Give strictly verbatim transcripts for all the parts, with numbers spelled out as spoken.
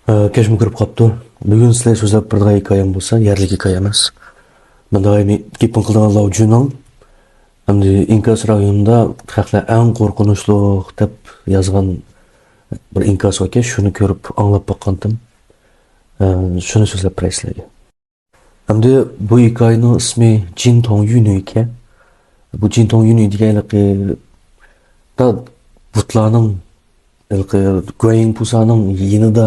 ئە، كەچمۇ كىرىپ قاپتۇ. بۈگۈن سىلەرگە سۆزلەپ بېرىدىغان ھېكايەم بولسا، يەرلىك ھېكايە ئەمەس. مەن دائىم گېپىڭ قىلىدىغان لاۋجۈنىڭ، ئەمدى ئىنكاس رايونىدا خەقلەر ئەڭ قورقۇنچلۇق دەپ يازغان بىر ئىنكاس باركەن، شۇنى كۆرۈپ ئاڭلاپ باققانتىم. ئە، شۇنى سۆزلەپ بېرەي سىلەرگە. ئەمدى بۇ ھېكايىنىڭ ئىسمى جىن توڭ يۈنى ئىكەن. بۇ جىن توڭ يۈنى دېگەن ھېلىقى دا بۇتلارنىڭ، ھېلىقى گۇەنيىڭ پۇسانىڭ يېنىدا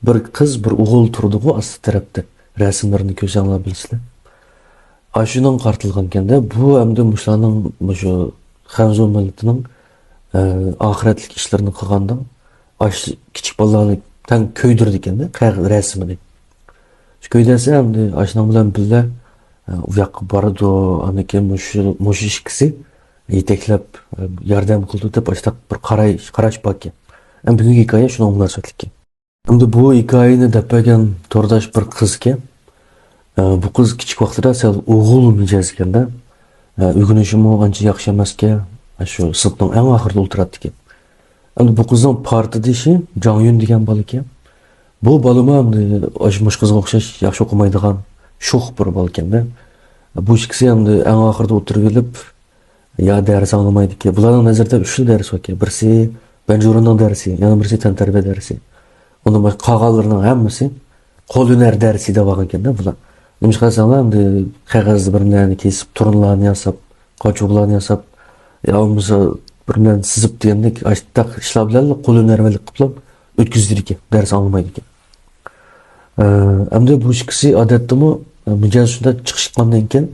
بىر قىز، بىر ئوغۇل تۇرىدىغۇ ئاستى تەرەپتە. رەسىملىرىنى كۆرسەڭلار بىلىسىلەر. ئاشۇنىڭ قارىتىلغانكەندە، بۇ ئەمدى مۇشۇلارنىڭ، مۇشۇ خەنزۇ مىللىتىنىڭ، ئە، ئاخىرەتلىك ئىشلىرىنى قىلغاندا، ئاش كىچىك بالىلارنى تەڭ كۆيدۈرىدىكەندە، قەغ-، رەسىمىنى. شۇ كۆيدۈرسە، ئەمدى ئاشۇنىڭ بىلەن بىللە، ئە، ئۇ ياققا بارىدۇ، ئاندىن كېيىن مۇشۇ، مۇشۇ ئىككىسى يېتەكلەپ، ئە، ياردەم قىلىدۇ دەپ، ئاشۇنداق بىر قاراي-، قاراش باركەن. ئەمدى بۈگۈنكى ھېكايە شۇنىڭغا مۇناسىۋەتلىك. ئەمدى بۇ ھېكايىنى دەپ بەرگەن تورداش بىر قىزكەن. ئە، بۇ قىز كىچىك ۋاقتىدا سەل ئوغۇل مىجەز ئىكەندە. ئە، ئۆگىنىشىمۇ ئانچە ياخشى ئەمەسكەن. ئە، شۇ سىنىپنىڭ ئەڭ ئاخىرىدا ئولتۇراتتىكەن. ئەمدى بۇ قىزنىڭ پارتدىشى جاڭ يۈن دېگەن بالا ئىكەن. بۇ بالىمۇ ئەمدى ئاشۇ مۇشۇ قىزغا ئوخشاش ياخشى ئوقۇمايدىغان شوخ بىر بالا ئىكەندە. بۇ ئىككىسى ئەمدى ئەڭ ئاخىرىدا ئولتۇرۇۋېلىپ، يا دەرس ئاڭلىمايدىكەن. بۇلارنىڭ نەزىرىدە ئۈچ خىل دەرس باركەن. بىرسى بەنجۇرۇنىڭ دەرسى، يەنە بىرسى تەنتەربىيە دەرسى. ئۇنىڭ باشقا قالغانلىرىنىڭ ھەممىسى قول ھۈنەر دەرسى دەپ ئالغانكەندە بۇلار. نېمىشقا دېسەڭلار، ئەمدى قەغەزدە بىر نەرسىنى كېسىپ، تۇرنىلارنى ياساپ، قاچۇغلارنى ياساپ، يا بولمىسا بىر نەرسە سىزىپ دېگەندەك، ئاشۇنداق ئىشلار بىلەنلا قول ھۈنەرۋەنلىك قىلىپلا ئۆتكۈزىدىكەن، دەرس ئاڭلىمايدىكەن. ئە، ئەمدى بۇ ئىككىسى ئادەتتىمۇ، ئە، مىجەز شۇنداق چىقىشقاندىن كېيىن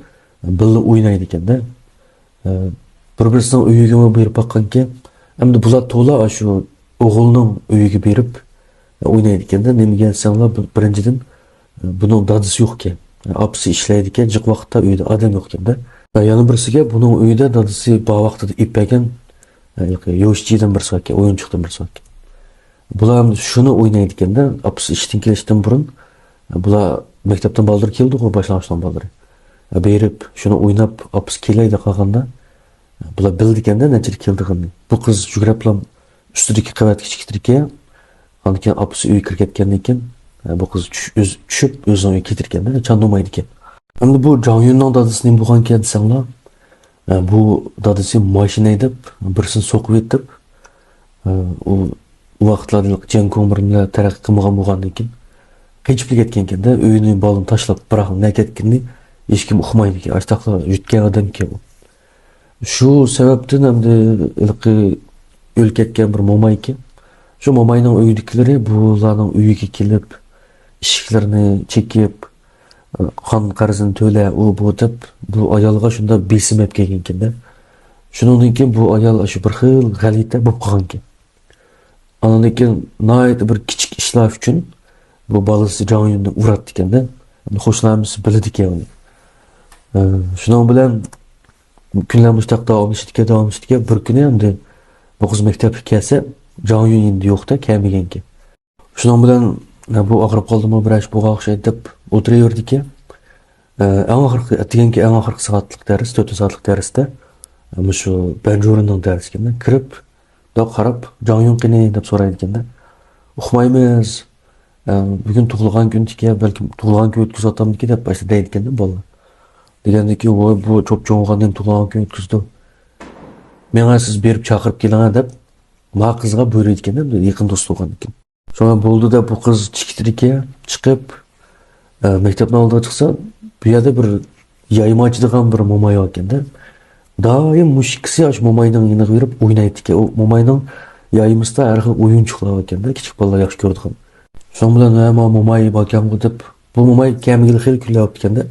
بىللە ئوينايدىكەندە. ئە، بىر-بىرسىنىڭ ئۆيىگىمۇ بېرىپ باققانكەن. ئەمدى بۇلار تولا ئاشۇ ئوغۇلنىڭ ئۆيىگە بېرىپ، ئە، ئوينايدىكەندە. نېمىگە دېسەڭلار، بىر-، بىرىنچىدىن، ئە، بۇنىڭ دادىسى يوقكەن. ئە، ئاپىسى ئىشلەيدىكەن، جىق ۋاقىتتا ئۆيدە ئادەم يوقكەندە. ئە، يەنە بىرسىگە بۇنىڭ ئۆيىدە دادىسى بار ۋاقتىدا ئېلىپ بەرگەن، ئە، يوشىچىدىن بىرسى باركەن، ئويۇنچۇقتىن بىرسى باركەن. بۇلار شۇنى ئوينايدىكەندە، ئاپىسى ئىشتىن كېلىشتىن بۇرۇن، بۇلار مەكتەپتىن بالىلىرى كېلىدىغۇ، باشلانغۇچنىڭ بالىلىرى. بېرىپ، شۇنى ئويناپ، ئاپىسى كېلەيدە قالغاندا، بۇلار بىلىدىكەندە نەچچىدە كېلىدىغىنىنى. بۇ قىز يۈگۈرۈپلا ئۈستىدىكى قەۋەتكە چىقىپ كېتىدىكەن. ئاندىن كېيىن ئاپىسى ئۆيگە كىرىپ كەتكەندىن كېيىن، بۇ قىز چۈش-، ئۆز-، چۈشۈپ، ئۆزىنىڭ ئۆيىگە كېتىدىكەندە، چاندۇرمايدىكەن. ئەمدى بۇ جاڭ يۈننىڭ دادىسى نېمە بولغانكەن دېسەڭلار، ئە، بۇ دادىسى ماشىنا ھەيدەپ بىرسىنى سوقۇپ يېتىپ، ئە، ئۇ، ئۇ ۋاقىتلاردا جيەنگوڭ بىر نېمىلەر تەرەققىي قىلمىغان بولغاندىن كېيىن قېچىپلا كەتكەنكەندە، ئۆيىنى بالىنى تاشلاپ بىراق نەگە كەتكىنىنى ھېچكىم ئۇقمايدىكەن. ئاشۇنداقلا يۆتكەلگەن ئادەمكەن ئۇ. شۇ سەۋەبتىن ئەمدى ھېلىقى ئۆلۈپ كەتكەن بىر مومايكەن. شۇ موماينىڭ ئۆيىدىكىلىرى بۇلارنىڭ ئۆيىگە كېلىپ، ئىشىكلىرىنى چېكىپ، قان قەرزىنى تۆلە، ئۇ بۇ دەپ، بۇ ئايالغا شۇنداق بېسىم ئەپ كەلگەنكەندە. شۇنىڭدىن كېيىن بۇ ئايال ئاشۇ بىر خىل غەلىتە بولۇپ قالغانكەن. ئاندىن كېيىن ناھايىتى بىر كىچىك ئىشلار ئۈچۈن بۇ بالىسى جاڭ يۈننى ئۇراتتىكەندە. خوشلار ھەممىسى بىلىدىكەن ئۇنى. ئە، شۇنىڭ بىلەن كۈنلەر مۇشۇنداق داۋاملىشىدىكەن، داۋاملىشىدىكەن. بىر كۈنى ئەمدى بۇ قىز مەكتەپكە كەلسە، جاڭ يۈن يېنىدا يوق-تە، كەلمىگەنكەن. شۇنىڭ بىلەن، ئە، بۇ ئاغرىپ قالدىمۇ، بىر ئىش بولغان ئوخشايدۇ دەپ ئولتۇرۇۋېرىدىكەن. ئە، ئەڭ ئاخىرقى، ئەتىگەنكى ئەڭ ئاخىرقى سائەتلىك دەرس، تۆت سائەتلىك دەرستە، ئە، مۇشۇ بەنجۇرىنىڭ دەرسىكەن، كىرىپ، بۇنداق قاراپ، جاڭ يۈن قېنى دەپ سورايدىكەندە. ئۇقمايمىز، ئە، بۈگۈن تۇغۇلغان كۈنىدىكەن، بەلكىم تۇغۇلغان كۈن ئۆتكۈزۈۋاتامدىكىن دەپ باشتا دەيدىكەندە بالىلار. دېگەندىكىن، ۋوي، بۇ چوپچوڭ بولغاندىن تۇغۇلغان كۈن ئۆتكۈزىدۇ. مېڭە سىز بېرىپ چاقىرىپ كېلىڭە دەپ، ما قىزغا بۇيرۇيدىكەندە، يېقىن دوست بولغاندىكىن. شۇڭا بولدى دەپ بۇ قىز چىقىپتىكەن، چىقىپ، ئە، مەكتەپنىڭ ئالدىغا چىقسا، بۇ يەردە بىر يايما ئاچىدىغان بىر موماي باركەندە. دائىم مۇشۇ ئىككىسى ئاشۇ موماينىڭ يېنىغا بېرىپ ئوينايدىكەن. ئۇ موماينىڭ يايمىسىدا ھەر خىل ئويۇنچۇقلار باركەندە، كىچىك بالىلار ياخشى كۆرىدىغان. شۇنىڭ بىلەن، ھە، ما موماي باركەنغۇ دەپ، بۇ موماي كەلمىگىلى خېلى كۈنلەر بوپتىكەندە،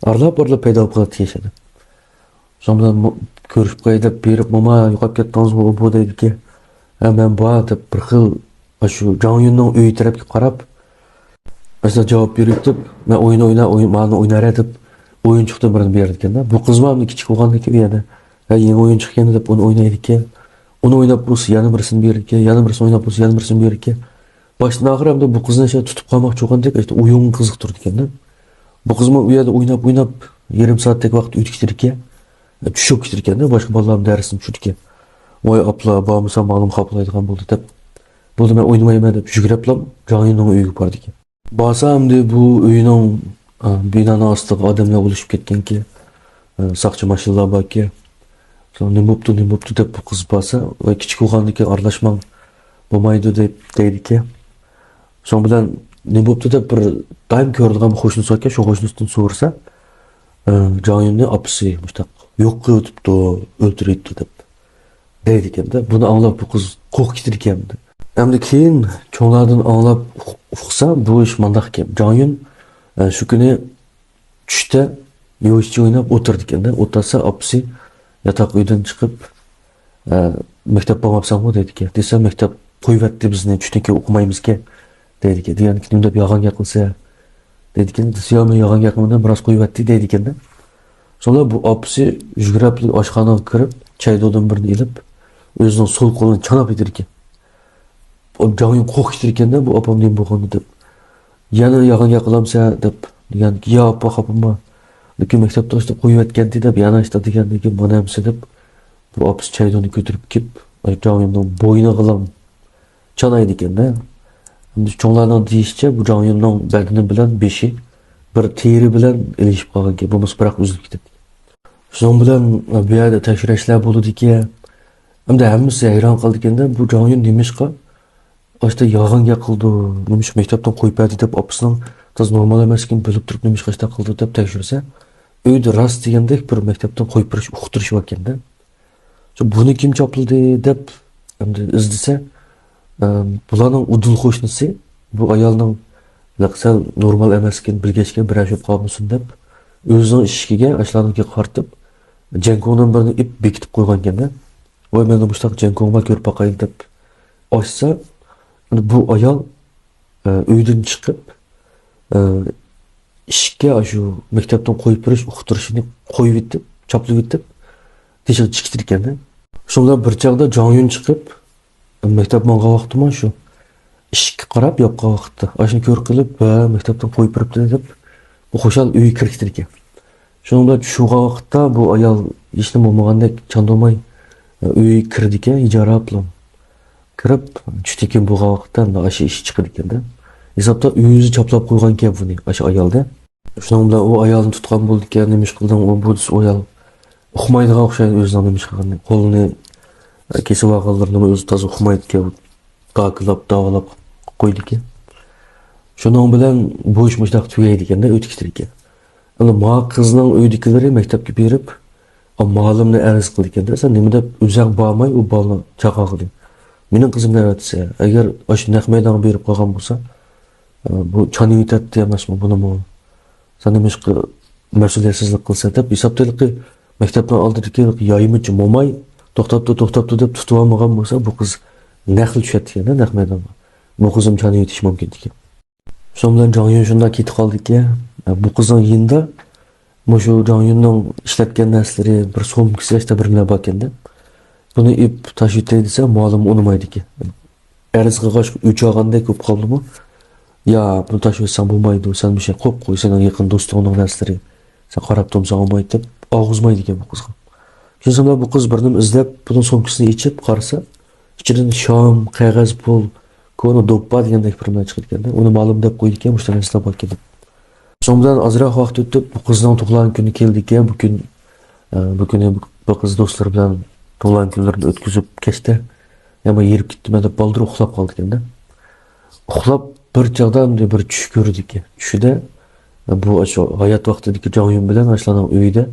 ئارىلاپ ئارىلاپ پەيدا بولۇپ قالاتتى ياشادا. شۇنىڭ بىلەن مو-، كۆرۈشۈپ قوياي دەپ بېرىپ، موما، يوقاپ كەتتىڭىزغۇ، ئۇ بۇ دەيدىكەن. ھە، مەن بار دەپ بىر خىل ئاشۇ جاڭ يۈننىڭ ئۆيى تەرەپكە قاراپ، ئاشۇنداق جاۋاب بېرىۋېتىپ، مەن ئويۇن ئوينا-، ئويۇن، مانا ئوينايرە دەپ ئويۇنچۇقتىن بىرنى بېرىدىكەن-دە. بۇ قىزمۇ ئەمدى كىچىك بولغاندىكىن ئۇ يەردە، ھە، يېڭى ئويۇنچۇق ئىكەن دەپ ئۇنى ئوينايدىكەن. ئۇنى ئويناپ بولسا يەنە بىرسىنى بېرىدىكەن، يەنە بىرسىنى ئويناپ بولسا يەنە بىرسىنى بېرىدىكەن. باشتىن ئاخىر ئەمدى بۇ قىزنى شۇ تۇتۇپ قالماقچى بولغاندەك، ئاشۇ ئويۇنغا قىزىقتۇرىدىكەن-دە. بۇ قىزمۇ ئۇ يەردە ئويناپ، ئويناپ، يېرىم سائەتتەك ۋاقىت ئۆتۈپ كېتىدىكەن. چۈشۈپ كېتىدىكەن-دە، باشقا بالىلارمۇ دەرسىنى چۈشۈرىدىكەن. ۋاي ئاپلا، بارمىسام مالىم خاپىلايدىغان بولدى دەپ، بولدى، مەن ئوينىمايمەن دەپ يۈگۈرۈپلا جاڭيۈننىڭ ئۆيىگە باردىكەن. بارسا ئەمدى بۇ ئۆينىڭ، ئە، بىنانىڭ ئاستىغا ئادەملەر ئۇلىشىپ كەتكەنكەن. ئە، ساقچى ماشىنىلار باركەن. سوڭ نېمە بوپتۇ، نېمە بوپتۇ دەپ بۇ قىز بارسا، ۋاي كىچىك بولغاندىكىن ئارىلاشماڭ، بولمايدۇ دەپ دەيدىكەن. شۇنىڭ بىلەن نېمە بوپتۇ دەپ بىر دائىم كۆرىدىغان بىر قوشنىسى باركەن، شۇ قوشنىسىدىن سورىسا، ئە، جاڭيۈننى ئاپىسى مۇشتاق يوق قىلىۋېتىپتۇ، ئۆلتۈرۈۋېتىپتۇ دەپ دەيدىكەن-دە. بۇنى ئاڭلاپ بۇ قىز قورقۇپ كېتىدىكەن. ئەمدى كېيىن چوڭلاردىن ئاڭلاپ ئۇق-، ئۇقسا، بۇ ئىش مانداق ئىكەن. جاڭيۈن، ئە، شۇ كۈنى چۈشتە يوشىچى ئويناپ ئولتۇرىدىكەن-دە. ئولتۇرسا ئاپىسى ياتاق ئۆيدىن چىقىپ، ئە، مەكتەپ بارماپسەنغۇ دەيدىكەن. دېسە، مەكتەپ قويۇۋەتتى بىزنى، چۈشتىن كېيىن ئوقۇمايمىزكەن دەيدىكەن. دېگەن نېمە دەپ يالغان گەپ قىلسا دەيدىكەن. دېسە، يا، مەن يالغان گەپ قىلمىدىم، راست قويۇۋەتتى دەيدىكەن-دە. شۇڭلا بۇ ئاپىسى يۈگۈرۈپ ئاشخانىغا كىرىپ، چايدودىن بىرنى ئېلىپ، ئۆزىنىڭ سول قولىنى چاناپ يېتىدىكەن. ئۇ جاڭيۈن قورقۇپ كېتىدىكەن-دە، بۇ ئاپام نېمە بولغاندۇ دەپ. يەنە يالغان گەپ قىلامسەن دەپ دېگەن، يا ئاپا خاپىمۇ، لېكىن مەكتەپتە ئاشتا قويۇۋەتكەنتى دەپ يەنە ئاشتا دېگەندىن كېيىن مانا ئەمسە دەپ بۇ ئاپىسى چايدۇنى كۆتۈرۈپ كېلىپ، ئاي، جاڭيۈننىڭ بوينىغىلا چانايدىكەن-دە. ئەمدى چوڭلارنىڭ دېيىشىچە، بۇ جاڭيۈننىڭ بەدىنى بىلەن بېشى بىر تېرە بىلەن ئېلىشىپ قالغانكەن، بولمىسا بىراق ئۈزۈلۈپ كېتەتتى. شۇنىڭ بىلەن بۇ يەردە تەكشۈرۈشلەر بولىدىكەن. ئەمدى ھەممىسى ھەيران قالىدىكەن-دە، بۇ جاڭيۈن نېمىشقا ئاشتا يالغان گەپ قىلىدۇ، نېمىشقا مەكتەپتىن قويۇپ بەردى دەپ ئاپىسىنىڭ تازا نورمال ئەمەسلىكىنى بىلىپ تۇرۇپ نېمىشقا ئاشتا قىلىدۇ دەپ تەكشۈرسە، ئۆيدە راست دېگەندەك بىر مەكتەپتىن قويۇپ بېرىش ئۇقتۇرۇشى باركەن-دە. شۇ بۇنى كىم چاپلىدى دەپ ئەمدى ئىزدىسە، ئەم، بۇلارنىڭ ئۇدۇل قوشنىسى بۇ ئايالنىڭ لىق سەل نورمال ئەمەسلىكىنى بىلگەچكە بىرەر شوپ قالمىسۇن دەپ ئۆزىنىڭ ئىشىكىگە ئاشۇلارنىڭكىگە قارىتىپ جەڭكوڭدىن بىرنى ئېلىپ بېكىتىپ قويغانكەن-دە. ۋاي، مەندە مۇشتاق جەڭكوڭ بار، كۆرۈپ باقايلى دەپ ئاچسا، بۇ ئايال، ئە، ئۆيدىن چىقىپ، ئە، ئىشىككە ئاشۇ مەكتەپتىن قويۇپ بېرىش ئۇقتۇرۇشىنى قويۇۋېتىپ، چاپلىۋېتىپ، تېشىغا چىقىپتىكەن-دە. شۇنىڭ بىلەن بىر چاغدا جاڭيۈن چىقىپ، مەكتەپ ماڭغان ۋاقتىمۇ شۇ ئىشىككە قاراپ ياپقان ۋاقىتتا، ئاشۇنى كۆرۈپ قېلىپ، ۋە مەكتەپتىن قويۇپ بېرىپتۇ دەپ، بۇ خۇشال ئۆيگە كىرىپ كېتىدىكەن. شۇنىڭ بىلەن چۈش ئۇرغان ۋاقىتتا بۇ ئايال ھېچنېمە بولمىغاندەك چاندۇرماي ئۆيگە كىرىدىكەن، ھىجاراپلا كىرىپ، چۈشتىن كېيىن بولغان ۋاقىتتا ئاشۇ ئىش چىقىدىكەن-دە. ھېسابتا ئۆزى چاپلاپ قويغانكەن بۇنى، ئاشۇ ئايالدا. شۇنىڭ بىلەن ئۇ ئايالنى تۇتقان بولىدىكەن، نېمە ئىش قىلدىڭ، ئۇ بۇ دېسە، ئۇ ئايال ئۇقمايدىغان ئوخشايدۇ ئۆزىنىڭ نېمە ئىش قىلغىنىنى. قولىنى، ئە، كېسىۋالغانلىرىنىمۇ ئۆزى تازا ئۇقمايدىكەن، داكىلاپ، داۋالاپ قويىدىكەن. شۇنىڭ بىلەن بۇ ئىش مۇشۇنداق تۈگەيدىكەن-دە، ئۆتۈپ كېتىدىكەن. ئەمدى ما قىزنىڭ ئۆيدىكىلىرى مەكتەپكە بېرىپ، ئا، مۇئەللىمنى ئەرز قىلىدىكەن-دە، سەن نېمە دەپ ئۆزۈڭ بارماي ئۇ بالىنى چاقىرغىلى؟ مېنىڭ قىزىمنى ئەۋەتسە، ئەگەر ئاشۇ نەق مەيدانغا بېرىپ قالغان بولسا، ئە، بۇ چانىۋېتەتتى ئەمەسمۇ بۇنىمۇ؟ سەن نېمىشقا مەسئۇلىيەتسىزلىك قىلىسەن دەپ، ھېسابتا ھېلىقى مەكتەپنىڭ ئالدىدىكى ھېلىقى يايمىچى موماي توختاپتۇ، توختاپتۇ دەپ تۇتۇۋالمىغان بولسا، بۇ قىز نەقلا چۈشەتتىكەن-دە، نەق مەيدانغا. بۇ قىزمۇ چانىۋېتىشى مۇمكىن ئىكەن. شۇنىڭ بىلەن جاڭيۈن شۇنداق كېتىپ قالدىكەن. بۇ قىزنىڭ يېنىدا مۇشۇ جاڭيۈننىڭ ئىشلەتكەن نەرسىلىرى، بىر سومكىسى، ئاشتا بىر نېمىلەر باركەن-دە. بۇنى ئېلىپ تاشلىۋېتەي دېسە، مۇئەللىم ئۇنىمايدىكەن. ئەرز قىلغاچقا ئۆچ ئالغاندەك بولۇپ قالدىمۇ؟ يا، بۇنى تاشلىۋەتسەڭ بولمايدۇ، سەن بىر شەي قويۇپ قوي، سېنىڭ يېقىن دوستۇڭنىڭ نەرسىلىرى، سەن قاراپ تۇرمىساڭ بولمايدۇ دەپ ئالغۇزمايدىكەن بۇ قىزغا. شۇنىڭ بىلەن بۇ قىز بىر نېمە ئىزدەپ، بۇنىڭ سومكىسىنى ئېچىپ قارىسا، ئىچىدىن شام، قەغەز پۇل، كونا دوپپا دېگەندەك بىر نېمىلەر چىقىدىكەن-دە. ئۇنى مۇئەللىم دەپ قويىدىكەن، مۇشۇنداق نەرسىلەر باركەن دەپ. شۇنىڭ بىلەن ئازراق ۋاقىت ئۆتۈپ، بۇ قىزنىڭ تۇغۇلغان كۈنى كېلىدىكەن. بۇ كۈن، ئە، بۇ كۈنى بۇ قىز دوستلىرى بىلەن تۇغۇلغان كۈنلىرىنى ئۆتكۈزۈپ، كەچتە يا مەن ھېرىپ كېتىمەن دەپ بالدۇر ئۇخلاپ قالىدىكەن-دە. ئۇخلاپ بىر چاغدا ئەمدى بىر چۈش كۆرىدىكەن. چۈشىدە، ئە، بۇ ئاشۇ ھايات ۋاقتىدىكى جاڭيۈن بىلەن ئاشۇلارنىڭ ئۆيىدە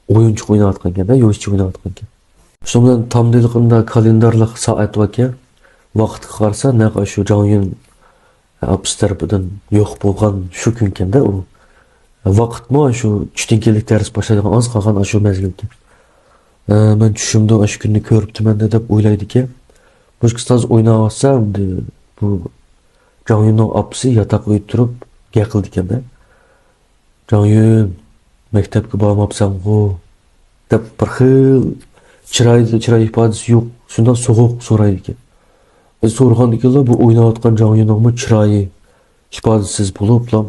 ئويۇنچۇق ئويناۋاتقانكەن-دە، يوشىچى ئويناۋاتقانكەن. شۇنىڭ بىلەن تامدا ھېلىقىنداق كالېندارلىق سائەت باركەن. ۋاقىتقا قارىسا، نەق ئاشۇ جاڭيۈن ئاپىسى تەرىپىدىن يوق بولغان شۇ كۈنكەن-دە ئۇ. ۋاقىتمۇ شۇ چۈشتىن كېيىنلىك دەرس باشلايدىغان ئاز قالغان ئاشۇ مەزگىلكەن. ئە، مەن چۈشۈمدە ئاشۇ كۈننى كۆرۈپتىمەن-دە دەپ ئويلايدىكەن. مۇشۇ قىز تازا ئويناۋاتسا، ئەمدى بۇ جاڭيۈننىڭ ئاپىسى ياتاق ئۆيدە تۇرۇپ گەپ قىلىدىكەن-دە. جاڭيۈن، مەكتەپكە بارماپسەنغۇ؟ دەپ بىر خىل چىرايدا، چىراي ئىپادىسى يوق، شۇنداق سوغۇق سورايدىكەن. بىز سورىغاندىكىنلا بۇ ئويناۋاتقان جاڭيۈننىڭمۇ چىرايى ئىپادىسىز بولۇپلا،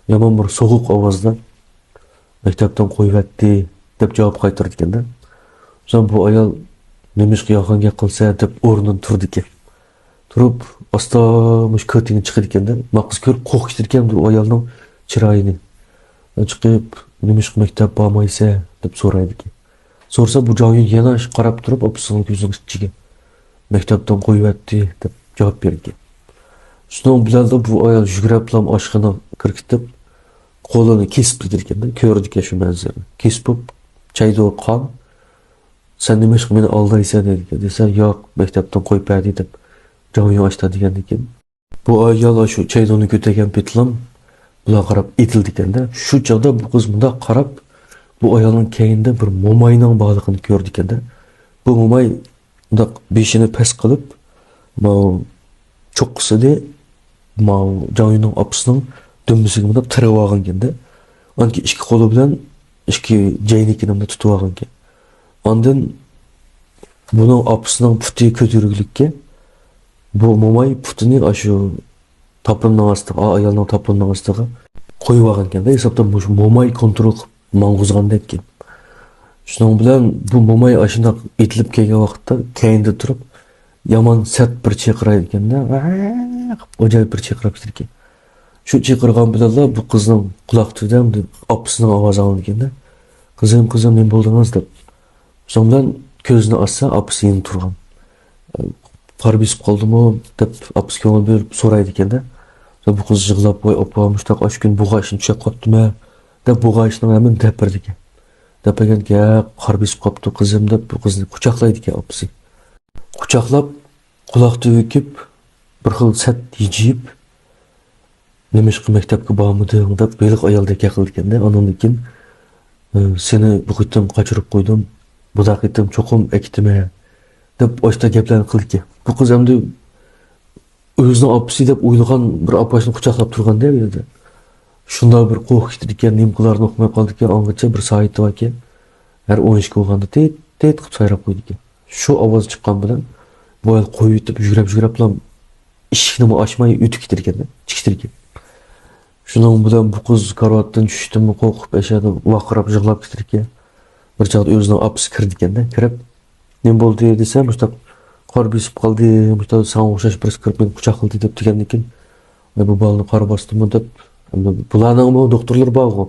يامان بىر سوغۇق ئاۋازدا، مەكتەپتىن قويۇۋەتتى، دەپ جاۋاب قايتۇرىدىكەن-دە. شۇڭا بۇ ئايال، نېمىشقا يالغان گەپ قىلىسەن، دەپ ئورنىدىن تۇرىدىكەن. تۇرۇپ، ئاستا مۇشۇ كارتىنى چىقىدىكەن-دە. ما قىز كۆرۈپ قورقۇپ كېتىدىكەن بۇ ئايالنىڭ چىرايىنى. چىقىپ، «نېمىشقا مەكتەپ بارمايسەن؟» دەپ سورايدىكەن. سورىسا، بۇ جاڭيۈن يەنە قاراپ تۇرۇپ، ئاپىسىنىڭ كۆزىنىڭ ئىچىگە، «مەكتەپتىن قويۇۋەتتى» دەپ جاۋاب بېرىدىكەن. شۇنىڭ بىلەنلا بۇ ئايال يۈگرەپلا ئاشخانىغا كىرىپ، قولىنى كېسىپ كېتىدىكەن-دە، كۆرىدىكەن شۇ مەنزىرىنى. كېسىپ بولۇپ، چايدۇغا قان، «سەن نېمىشقا مېنى ئالدايسەن؟» دەيدىكەن. دېسە، «ياق، مەكتەپتىن قويۇپ بەردى» دەپ جاڭيۈن ئاشتا دېگەندىكىن. بۇ ئايال شۇ چايدۇغنى كۆتەرگەن پېتىلام بۇلارغا قاراپ ئېتىلىدىكەن-دە. شۇ چاغدا بۇ قىز مۇنداق قاراپ، بۇ ئايالنىڭ كەينىدە بىر موماينىڭ بارلىقىنى كۆرىدىكەن-دە. بۇ موماي مۇنداق بېشىنى پەس قىلىپ، ماۋۇ چوققىسىنى ماۋۇ جاڭيۈننىڭ ئاپىسىنىڭ دۈمبىسىگە مۇنداق تىرىۋالغانكەن-دە. ئانكى ئىككى قولى بىلەن ئىككى جەينىكىنى مۇنداق تۇتۇۋالغانكەن. ئاندىن بۇنىڭ ئاپىسىنىڭ پۇتى كۆتۈرگۈلۈككە، بۇ موماي پۇتىنى ئاشۇ تاپىنىنىڭ ئاستىغا، ئا-، ئايالنىڭ تاپىنىنىڭ ئاستىغا قويۇۋالغانكەن-دە. ھېسابتا مۇشۇ موماي كونترول قىلىپ ماڭغۇزغاندەككەن. شۇنىڭ بىلەن بۇ موماي ئاشۇنداق ئېتىلىپ كەلگەن ۋاقىتتا كەينىدە تۇرۇپ، يامان سەت بىر چىرقىرايدىكەن-دە، ۋە قىلىپ ئاجايىپ بىر چىرقىراپ كېتىدىكەن. شۇ چىرقىرىغان بىلەنلا بۇ قىزنىڭ قۇلاق تۈۋىدە ئاپىسىنىڭ ئاۋازى ئاڭلىنىدىكەن-دە، «قىزىم، قىزىم، نېمە بولدىڭىز؟» دەپ. شۇنىڭ بىلەن كۆزىنى ئاچسا، ئاپىسى يەنە تۇرغان. «قار بېسىپ قالدىمۇ؟» دەپ ئاپىسى كۆڭۈل بۆلۈپ سورايدىكەن-دە. بۇ قىز يىغلاپ، «ۋاي ئاپا، مۇشۇنداق ئاشۇ كۈنى بۇغا ئىشنى چۈشەپ قاپتىمەن» دەپ، بۇغا ئىشنىڭ ھەممىنى دەپ بېرىدىكەن. دەپ بەرگەندىكىن، «ھە، قار بېسىپ قاپتۇ قىزىم» دەپ، بۇ قىزنى قۇچاقلايدىكەن ئاپىسى. قۇچاقلاپ، قۇلاق تۈۋىگە كېلىپ، بىر خىل سەت ھىجىيىپ، «نېمىشقا مەكتەپكە بارمىدىڭ؟» دەپ ھېلىقى ئايالدەك گەپ قىلىدىكەن-دە. ئاندىن كېيىن، «سېنى بۇ قېتىم قاچۇرۇپ قويدۇم، بۇ قېتىم چوقۇم ئەكېتىمەن» دەپ ئاشتا گەپلەرنى قىلىدىكەن. بۇ قىز ئەمدى ئۆزىنىڭ ئاپىسى دەپ ئويلىغان بىر ئاپاشنى قۇچاقلاپ تۇرغاندا ئۇ يەردە. شۇنداق بىر قورقۇپ كېتىدىكەن، نېمە قىلارىنى ئۇقماي قالىدىكەن. ئاڭغىچە بىر سائىتى باركەن، ھەر ئون ئىككى بولغاندا تىت، تىت قىلىپ سايراپ قويىدىكەن. شۇ ئاۋاز چىققان بىلەن بۇ ئايال قويۇۋېتىپ، يۈگرەپ، يۈگرەپلا ئىشىكنىمۇ ئاچماي ئۆتۈپ كېتىدىكەن، چىقىدىكەن. شۇنىڭ بىلەن بۇ قىز كارىۋاتتىن چۈشتىمۇ قورقۇپ، ئەشەدە ۋارقىراپ يىغلاپ كېتىدىكەن. بىر چاغدا ئۆزىنىڭ ئاپىسى كىرىدىكەن-دە، كىرىپ، «نېمە بولدى؟» دېسە، «مۇشۇنداق قار بېسىپ قالدى، مۇشۇنداق ساڭا ئوخشاش بىرسى كىرىپ مېنى قۇچاقلىدى» دەپ دېگەندىكىن، «ۋاي، بۇ بالىنى قار باستىمۇ؟» دەپ، ئەمدى بۇلارنىڭمۇ دوختۇرلىرى بارغۇ،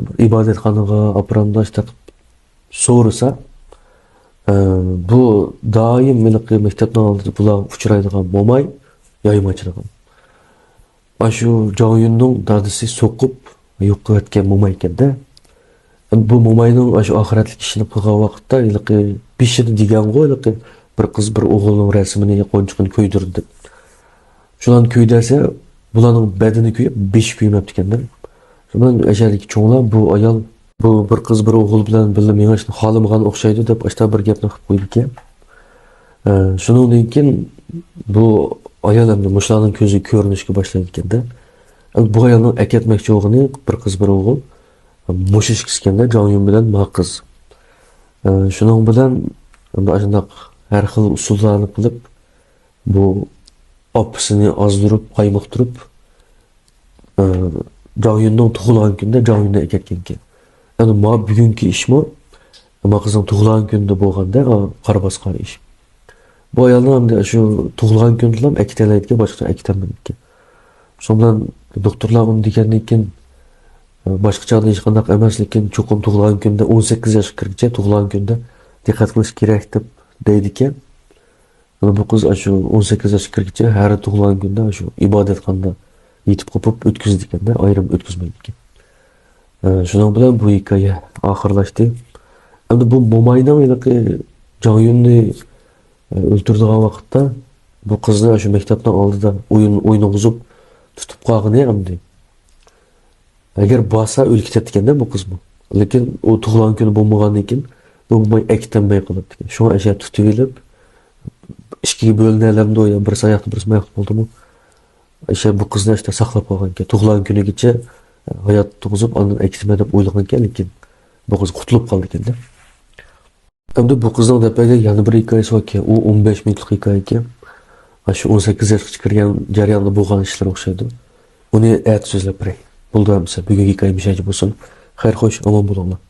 بىر ئىبادەتخانىغا ئاپىرامدا شۇنداق سورىسا، ئە، بۇ دائىم ھېلىقى مەكتەپنىڭ ئالدىدا بۇلارغا ئۇچرايدىغان موماي يايما ئاچىدىغان. ئاشۇ جاڭيۈننىڭ دادىسى سوقۇپ يوق قىلىۋەتكەن موماي ئىكەن-دە. بۇ موماينىڭ ئاشۇ ئاخىرەتلىك ئىشىنى قىلغان ۋاقىتتا ھېلىقى بېشىدا دېگەنغۇ، ھېلىقى بىر قىز، بىر ئوغۇلنىڭ رەسىمىنى، قونچىقىنى كۆيدۈردى دەپ. شۇلارنى كۆيدۈرسە، بۇلارنىڭ بەدىنى كۆيۈپ، بېشى كۆيمەپتىكەن-دە. شۇنىڭ ئەشەدىكى چوڭلار بۇ ئايال، بۇ بىر قىز، بىر ئوغۇل بىلەن بىللە مېڭىشنى خالىمىغان ئوخشايدۇ دەپ، ئاشتا بىر گەپنى قىلىپ قويىدىكەن. ئە، شۇنىڭدىن كېيىن بۇ ئايال ئەمدى مۇشۇلارنىڭ كۆزىگە كۆرۈنۈشكە باشلايدىكەن-دە. ئەمدى بۇ ئايالنىڭ ئەكەتمەكچى بولغىنى بىر قىز، بىر ئوغۇل. مۇشۇ ئىككىسى ئىكەن-دە، جاڭ يۈن بىلەن ما قىز. ئە، شۇنىڭ بىلەن ئەمدى ئاشۇنداق ھەر خىل ئۇسۇللارنى قىلىپ، بۇ ئاپىسىنى ئازدۇرۇپ، قايمۇقتۇرۇپ، ئە، جاڭ يۈننىڭ تۇغۇلغان كۈنىدە جاڭ يۈننى ئەكەتكەنىكەن. يەنى ما بۈگۈنكى ئىشمۇ، ما قىزنىڭ تۇغۇلغان كۈنىدە بولغاندا، ئا، قارا باسقان ئىش. بۇ ئايالنىڭ ئەمدى شۇ تۇغۇلغان كۈنىدىلا ئەكېتەلەيدىكەن، باشقىچە ئەكېتەلمەيدىكەن. شۇنىڭ بىلەن دوختۇرلار ئۇنى دېگەندىن كېيىن، ئە، باشقا چاغدا ھېچقانداق ئەمەس، لېكىن چوقۇم تۇغۇلغان كۈنىدە، ئون سەككىز ياشقا كىرگۈچە تۇغۇلغان كۈنىدە دىققەت قىلىش كېرەك دەپ دەيدىكەن. يەنە بۇ قىز ئاشۇ ئون سەككىز ياشقا كىرگۈچە ھەر تۇغۇلغان كۈندە ئاشۇ ئىبادەتخانىدا يېتىپ قوپۇپ ئۆتكۈزىدىكەن-دە، ئايرىم ئۆتكۈزمەيدىكەن. ئە، شۇنىڭ بىلەن بۇ ھېكايە ئاخىرلاشتى. ئەمدى بۇ موماينىڭ ھېلىقى جاڭ يۈننى، ئە، ئۆلتۈرىدىغان ۋاقىتتا بۇ قىزنى ئاشۇ مەكتەپنىڭ ئالدىدا ئويۇن، ئوينىغۇزۇپ تۇتۇپ قالغىنى ئەمدى. ئەگەر بارسا ئۆلۈپ كېتەتتىكەن-دە بۇ قىزمۇ. لېكىن ئۇ تۇغۇلغان كۈنى بولمىغاندىن كېيىن بۇ موماي ئەكېتەلمەي قالىدىكەن. شۇڭا ئەشە تۇتۇۋېلىپ، ئىككىگە بۆلۈنەلەمدۇ يا، بىرسى ماياقتا بولدىمۇ؟ ئەشە بۇ قىزنى ئەشە ساقلاپ قالغانىكەن. تۇغۇلغان كۈنىگىچە ھايات تۇغۇزۇپ، ئاندىن ئەكېتىمەن دەپ ئويلىغانىكەن، لېكىن بۇ قىز قۇتۇلۇپ قالىدىكەن-دە. ئەمدى بۇ قىزنىڭ دەپ بەرگەن يەنە بىر ھېكايىسى باركەن. ئۇ ئون بەش مىنۇتلۇق ھېكايىكەن. ئاشۇ ئون سەككىز ياشقىچە كىرگەن جەرياندا بولغان ئىشلار ئوخشايدۇ. ئۇنى ئەتە سۆزلەپ بېرەي. بولدى ئەمىسە، بۈگۈنكى ھېكايەم مۇشۇ يەرگە بولسۇن. خەير، خوش، ئامان بولۇڭلار.